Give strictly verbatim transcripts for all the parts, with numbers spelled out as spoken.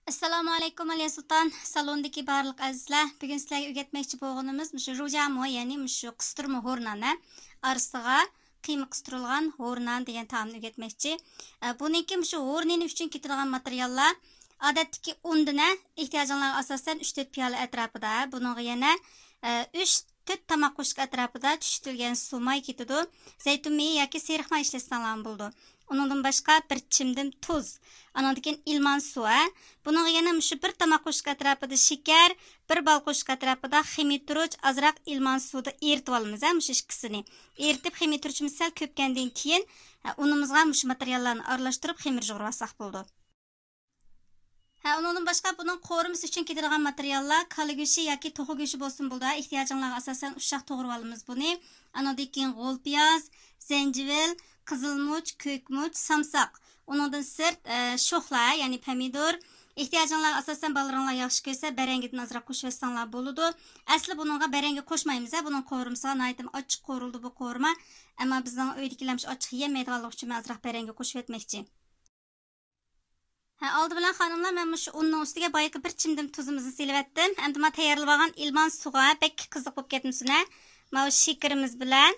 ئەسسالامۇ ئەلەيكۇم، ئالىيە سۇلتان سالونىدىكى بارلىق ئەزىزلەر. بۈگۈن سىلەرگە ئۆگەتمەكچى بولغىنىمىز مۇشۇ روجامۇ، يەنى مۇشۇ قىستۇرما ھورنان، ئارىسىغا قىيما قىستۇرۇلغان ھورنان دېگەن تائامنى ئۆگەتمەكچى. ئە، بۇنىڭكى مۇشۇ ھورنىنى ئۈچۈن كېتىدىغان ماتېرىياللار ئادەتتىكى ئۇندىن، ئە، ئېھتىياجىڭلارغا ئاساسەن ئۈچ تۆت پىيالە ئەتراپىدا، بۇنىڭغا يەنە، ئە، ئۈچ تۆت تاماق قوشۇق ئەتراپىدا چۈشتۈرۈلگەن سۇ ماي كېتىدۇ. زەيتۇن مېيى ياكى سېرىق ماي ئىشلەتسەڭلارمۇ بولىدۇ. ئۇنىڭدىن باشقا بىر چىمدىم تۇز. ئانىڭدىن كېيىن ئىلمان سۇ، ھە. بۇنىڭغا يەنە مۇشۇ بىر تاماق قوشۇق ئەتراپىدا شېكەر، بىر بال قوشۇق ئەتراپىدا خېمىرتۇرۇچ، ئازراق ئىلمان سۇدا ئېرىتىۋالىمىز، ھە، مۇشۇ ئىككىسىنى. ئېرىتىپ، خېمىرتۇرۇچىمىز سەل كۆپكەندىن كېيىن، ھە، ئۇنىمىزغا مۇشۇ ماتېرىياللارنى ئارىلاشتۇرۇپ خېمىر يۇغۇرۇۋالساق بولىدۇ. ھە، ئۇنىڭدىن باشقا بۇنىڭ قورۇمىسى ئۈچۈن كېتىدىغان ماتېرىياللار كالا گۆشى ياكى توخۇ گۆشى بولسىمۇ بولىدۇ. ئېھتىياجىڭلارغا ئاساسەن ئۇششاق توغرىۋالىمىز بۇنى. ئانىڭدىن كېيىن غول پىياز، زەنجىۋىل، قىزىلمۇچ، كۆكمۇچ، سامساق. ئۇنىڭدىن سىرت، ئە، شوخلا، يەنى پەمىدۇر. ئېھتىياجىڭلارغا ئاساسەن بالىلىرىڭلار ياخشى كۆرسە بەرەڭگىدىن ئازراق قوشۇۋەتسەڭلار بولىدۇ. ئەسلى بۇنىڭغا بەرەڭگى قوشمايمىز، ھە، بۇنىڭ قورۇمىسىغا ناھايىتى ئاچچىق قورۇلىدۇ بۇ قورۇما. ئەمما بىزنىڭ ئۆيدىكىلەر ئاچچىق يېيەلمەيدىغانلىقى ئۈچۈن مەن ئازراق بەرەڭگى قوشۇۋەتمەكچى. ھە، ئالدى بىلەن خانىملار، مەن مۇشۇ ئۇننىڭ ئۈستىگە بايىقى بىر چىمدىم تۇزىمىزنى سېلىۋەتتىم. ئەمدى مانا تەييارلىۋالغان ئىلمان سۇغا، بەك قىزىق بولۇپ كەتمىسۇن، ھە. ماۋۇ شېكىرىمىز بىلەن،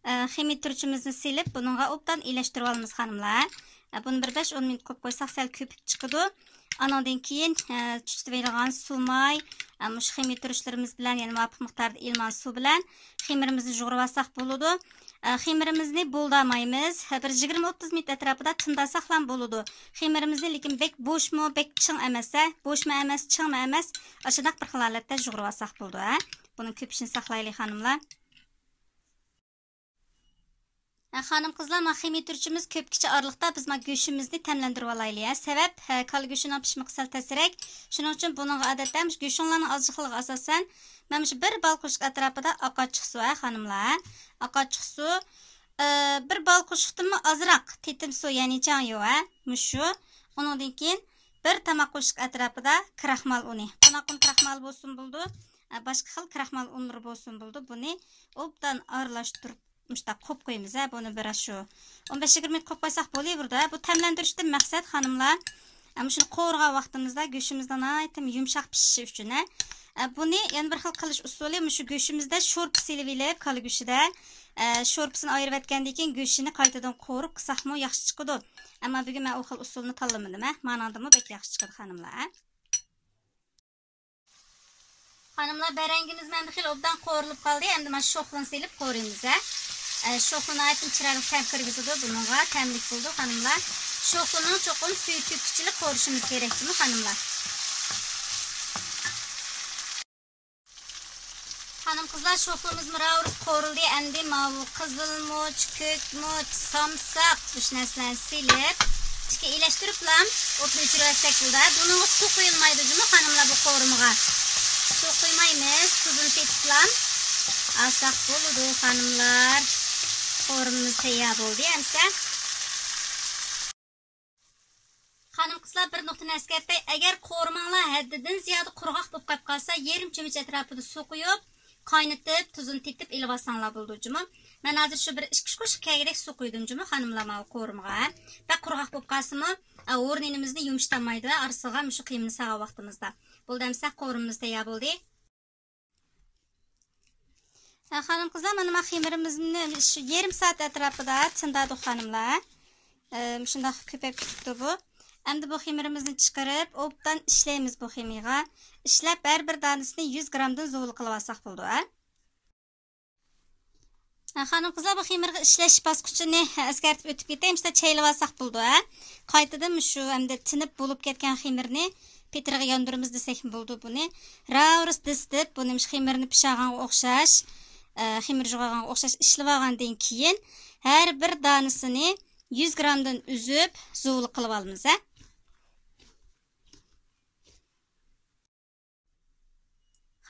ئە، خېمىرتۇرۇچىمىزنى سېلىپ، بۇنىڭغا ئوبدان ئىلەشتۈرۈۋالىمىز، خانىملار. ئە، بۇنى بىر بەش ئون مىنۇت قويۇپ قويساق، سەل كۆپۈپ چىقىدۇ. ئانىڭدىن كېيىن، ئە، چۈشتۈرۈۋېلىنغان سۇ ماي، ئە، مۇشۇ خېمىرتۇرۇچلىرىمىز بىلەن، يەنە مۇۋاپىق مىقداردا ئىلمان سۇ بىلەن خېمىرىمىزنى يۇغۇرۇۋالساق بولىدۇ. ئە، خېمىرىمىزنى بولدىرمايمىز. بىر يىگىرمە ئوتتۇز مىنۇت ئەتراپىدا تىندا ساقلام بولىدۇ. خېمىرىمىزنى لېكىن بەك بوشمۇ، بەك چىڭ ئەمەس، ھە؟ بوشمۇ ئەمەس، چىڭمۇ ئەمەس، ئاشۇنداق بىر خىل ھالەتتە يۇغۇرۇۋالساق بولىدۇ، ھە؟ بۇنىڭ كۆپۈشىنى ساقلايلى، خانىملار. ھە، خانىم قىزلار، ما خېمىرتۇرۇچىمىز كۆپكىچە ئارىلىقتا بىز ما گۆشىمىزنى تەملەندۈرۈۋالايلى، ھە؟ سەۋەب، ھە، كالا گۆشىنىڭ پىشمىقى سەل تەسرەك. شۇنىڭ ئۈچۈن بۇنىڭغا ئادەتتە مۇشۇ گۆشۈڭلارنىڭ ئازلىقىغا ئاساسەن، مەن مۇشۇ بىر بال قوشۇق ئەتراپىدا ئاق ئاچچىق سۇ، ھە، خانىملار، ھە؟ ئاق ئاچچىق سۇ، ئە، بىر بال قوشۇقتىنمۇ ئازراق تېتىم سۇ، يەنى جاڭيۇ، ھە، مۇشۇ. ئۇنىڭدىن كېيىن بىر تاماق قوشۇق ئەتراپىدا كراخمال ئۇنى. قوناق ئۇن كراخمالى بولسۇن بولىدۇ. ئە، باشقا خىل كراخمال ئۇنلىرى بولسۇن بولىدۇ. بۇنى ئوبدان ئارىلاشتۇرۇپ، مۇشۇنداق قويۇپ قويىمىز، ھە، بۇنى بىر شۇ ئون بەش يىگىرمە مىنۇت قويۇپ قويساق بولۇۋېرىدۇ، ھە. بۇ تەملەندۈرۈشتىن مەقسەت، خانىملار، ئە، مۇشۇنى قورۇغان ۋاقتىمىزدا گۆشىمىزنىڭ ناھايىتى يۇمشاق پىشىشى ئۈچۈن، ھە. ئە، بۇنى يەنە بىر خىل قىلىش ئۇسۇلى، مۇشۇ گۆشىمىزدە شورپا سېلىۋېلىپ، كالا گۆشىدە، ئە، شورپىسىنى ئايرىۋەتكەندىن كېيىن گۆشىنى قايتىدىن قورۇپ قىلساقمۇ ياخشى چىقىدۇ. ئەمما بۈگۈن مەن ئۇ خىل ئۇسۇلنى تاللىمىدىم، ھە. مانىڭدىنمۇ بەك ياخشى چىقىدۇ، خانىملار، ھە. خانىملار، بەرەڭگىمىز مەن خېلى ئوبدان قورۇلۇپ قالدى. ئەمدى مانا شوخلىنى سېلىپ قورۇيمىز، ھە. ئە، شوخلا ناھايىتى چىرايلىق تەم كىرگۈزىدۇ بۇنىڭغا، تەملىك بولىدۇ، خانىملار. شوخلىنىڭ چوقۇم سۈيى تۆككۈچىلىك قورۇشىمىز كېرەك، جۇمۇ خانىملار. خانىم قىزلار، شوخلىمىزمۇ راۋۇرۇس قورۇلدى. ئەمدى ماۋۇ قىزىلمۇچ، كۆكمۇچ، سامساق، مۇشۇ نەرسىلەرنى سېلىپ، ئىككى ئىلەشتۈرۈپلا ئوتنى ئۆچۈرۈۋەتسەك بولىدۇ. بۇنىڭغا سۇ قۇيۇلمايدۇ جۇمۇ خانىملار بۇ قورۇمىغا. سۇ قۇيمايمىز، تۇزىنى تېتىپلا ئالساق بولىدۇ خانىملار. قورۇمىمىز تەييار بولدى ئەمسە. خانىم قىزلار، بىر نۇقتىنى ئەسكەرتەي، ئەگەر قورۇماڭلار ھەددىدىن زىيادە قۇرغاق بولۇپ قاپ قالسا، يېرىم چۆمۈچ ئەتراپىدا سۇ قۇيۇپ، قاينىتىپ، تۇزىنى تېتىپ ئېلىۋالساڭلار بولىدۇ جۇمۇ. مەن ھازىر شۇ بىر ئىككى ئۈچ قوشۇق كەلگۈدەك سۇ قۇيدۇم جۇمۇ خانىملار ماۋۇ قورۇمىغا. بەك قۇرغاق بولۇپ قالسىمۇ، ئا، ھورنىنىمىزنى يۇمشىتالمايدۇ، ئارىسىغا مۇشۇ قىيمىنى سالغان ۋاقتىمىزدا. بولدى ئەمسە قورۇمىمىز تەييار بولدى. ھە، خانىم قىزلار، مانا ما خېمىرىمىزنى شۇ يېرىم سائەت ئەتراپىدا تىندادۇق خانىملار. ئە، مۇشۇنداق كۆپەپ كېتىپتۇ بۇ. ئەمدى بۇ خېمىرىمىزنى چىقىرىپ، ئوبدان ئىشلەيمىز بۇ خېمىرغا. ئىشلەپ، ھەر بىر دانىسىنى يۈز گرامدىن زۇۋۇلا قىلىۋالساق بولىدۇ، ھە؟ ھە، خانىم قىزلار، بۇ خېمىرغا ئىشلەش باسقۇچىنى ئەسكەرتىپ ئۆتۈپ كېتەي، مۇشۇنداق چەيلىۋالساق بولىدۇ، ھە؟ قايتىدىن مۇشۇ ئەمدى تىنىپ بولۇپ كەتكەن خېمىرنى پېتىرغا ياندۇرىمىز دېسەكمۇ بولىدۇ بۇنى. راۋۇرۇس دىس دەپ، بۇنى مۇشۇ خېمىرنى پىشاغانغا ئوخشاش، ئە، خېمىر جۇغاغانغا ئوخشاش ئىشلىۋالغاندىن كېيىن، ھەر بىر دانىسىنى يۈز گرامدىن ئۈزۈپ، زۇۋۇلا قىلىۋالىمىز، ھە.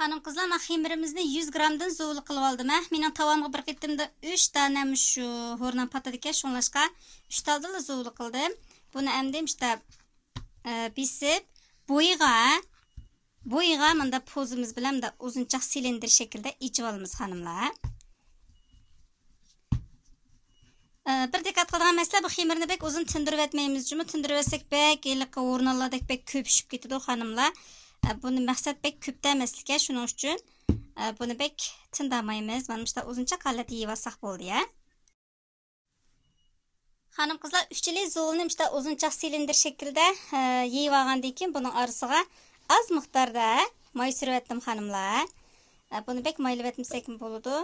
خانىم قىزلار، مەن خېمىرىمىزنى يۈز گرامدىن زۇۋۇلا قىلىۋالدىم، ھە. مېنىڭ تاۋامغا بىر قېتىمدا ئۈچ دانە مۇشۇ ھورنان پاتىدىكەن، شۇڭلاشقا ئۈچ تالدىنلا زۇۋۇلا قىلدىم. بۇنى ئەمدى مۇشۇنداق، ئە، بېسىپ، بويىغا، بويىغا مۇنداق پوزىمىز بىلەن مۇنداق ئۇزۇنچاق سىلىندىر شەكىلدە ئېچىۋالىمىز، خانىملار. ئە، بىر دىققەت قىلىدىغان مەسىلە، بۇ خېمىرنى بەك ئۇزۇن تىندۇرۇۋەتمەيمىز جۇمۇ. تىندۇرۇۋەتسەك بەك ھېلىقى ھورنانلاردەك بەك كۆپۈشۈپ كېتىدۇ، خانىملار. ئە، بۇنى مەقسەت بەك كۆپ ئەمەسلىككە، شۇنىڭ ئۈچۈن، ئە، بۇنى بەك تىندامايمىز. مانا مۇشۇنداق ئۇزۇنچە ھالەتتە يېيىۋالساق بولدى، يا. خانىم قىزلار، ئۈچىلى زۇۋۇلنى مۇشۇنداق ئۇزۇنچاق سىلىندىر شەكلىدە، ئە، يېيىۋالغاندىن كېيىن بۇنىڭ ئارىسىغا ئاز مىقداردا ماي سۈرۈۋەتتىم، خانىملار. ئە، بۇنى بەك مايلىۋەتمىسەكمۇ بولىدۇ.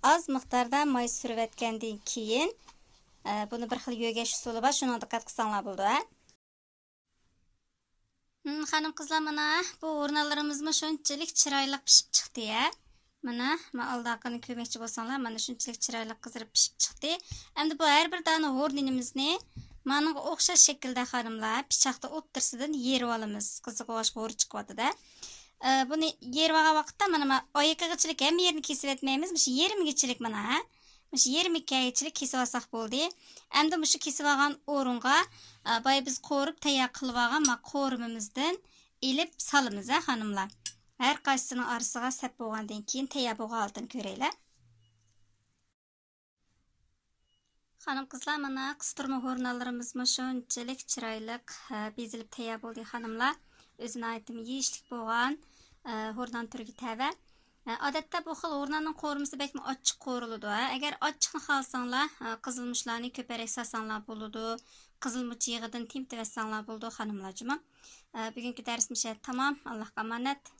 ئاز مىقداردا ماي سۈرۈۋەتكەندىن كېيىن، ئە، بۇنى بىر خىل يۆگەش ئۇسۇلى بار، شۇنىڭغا دىققەت قىلساڭلار بولىدۇ، ھە. ھىم، خانىم قىزلار، مانا بۇ ھورنانلىرىمىزمۇ شۇنچىلىك چىرايلىق پىشىپ چىقتى، ھە. مانا، مانا ئالدىقىنى كۆرمەكچى بولساڭلار، مانا شۇنچىلىك چىرايلىق قىزىرىپ پىشىپ چىقتى. ئەمدى بۇ ھەر بىر دانە ھورنىنىمىزنى مانىڭغا ئوخشاش شەكىلدە، خانىملار، پىچاقتا ئوتتۇرىسىدىن يېرىۋالىمىز. قىزىق بولغاچقا ھور چىقىۋاتىدۇ. ئە، بۇنى يېرىۋالغان ۋاقىتتا مانا، مانا ئايىقىغىچىلىك ھەممە يېرىنى كېسىۋەتمەيمىز. مۇشۇ يېرىمىگىچىلىك مانا، ھە؟ مۇشۇ يېرىمىگىچىلىك كېسىۋالساق بولدى. ئەمدى مۇشۇ كېسىۋالغان ئورۇنغا، ئە، بايا بىز قورۇپ تەييار قىلىۋالغان ما قورۇمىمىزدىن ئېلىپ سالىمىز، ھە، خانىملار. ھەر قايسىسىنىڭ ئارىسىغا سەپ بولغاندىن كېيىن تەييار بولغان ھالىتىنى كۆرەيلى. خانىم قىزلار، مانا قىستۇرما ھورنانلىرىمىزمۇ شۇنچىلىك چىرايلىق، ھە، بېزىلىپ تەييار بولدى، خانىملار. ئۆزى ناھايىتىمۇ يېيىشلىك بولغان، ئە، ھورنان تۈرىگە تەۋە. ئە، ئادەتتە بۇ خىل ھورناننىڭ قورۇمىسى بەكمۇ ئاچچىق قورۇلىدۇ، ھە. ئەگەر ئاچچىقنى خالىساڭلار، ئە، قىزىلمۇچلارنى كۆپرەك سالساڭلار بولىدۇ. قىزىلمۇچ يېغىدىن تېمىتىۋەتسەڭلار بولىدۇ، خانىملار جۇمۇ. ئە، بۈگۈنكى دەرسىمىز شۇ يەردە تامام. ئاللاھقا ئامانەت.